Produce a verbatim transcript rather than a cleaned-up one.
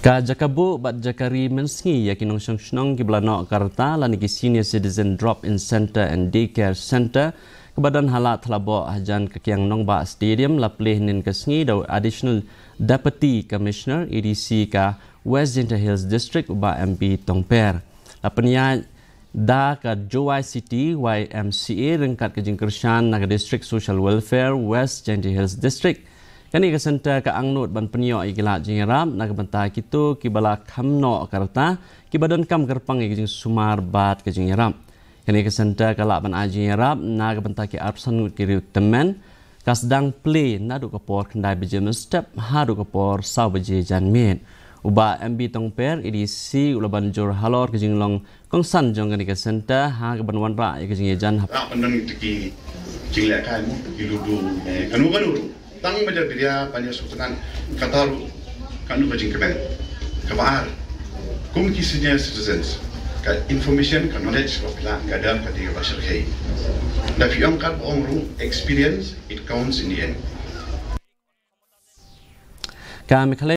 Ka jaka buh bad jaka ri mynsngi ïa ki nongshong shnong kiba la noh ka rta lane ki Senior Citizen Drop-in Centre and Day Care Centre kaba don ha Lad Thlaboh hajan ka Kiang Nangbah Stadium la plie hynnin ka sngi da u Additional Deputy Commissioner, A D C, ka West Jaintia Hills District, u Bah M B Tongper. La pynïaid da ka Jowai City Y M C A ryngkat ka jingkyrshan na ka District Social Welfare West Jaintia Hills District. Kane ka centre ka angnud ban pynïoh ïa ki lad jingïarap na ka bynta kito kiba la kham noh ka rta, kiba donkam kyrpang ïa ka jingsumar bad ka jingïarap. Kane ka centre ka lah ban ai jingïarap na ka bynta ki arphew san ngut ki riewtymmen, ka sdang plie naduh ka por khyndai baje mynstep haduh ka por saw baje janmiet. U Bah M B Tongper, A D C, u la ban jur halor ka jinglong kongsan jong kane ka centre ha kaban wanrah ïa ka jingïajan hap. Ah, pynban ki jingleh kai mo, ki ludo, eh, kano kano ruh. Tang ba ïa biria ban ïa sngewtynnat, kata ruh kano ka jingkmen. Kaba ar, kum ki senior citizens, ka information, ka knowledge ba phi la gather ka dei kaba shyrkhei. Da phi ong kat ba ong ruh, experience, it counts in the end. Ka Meghalaya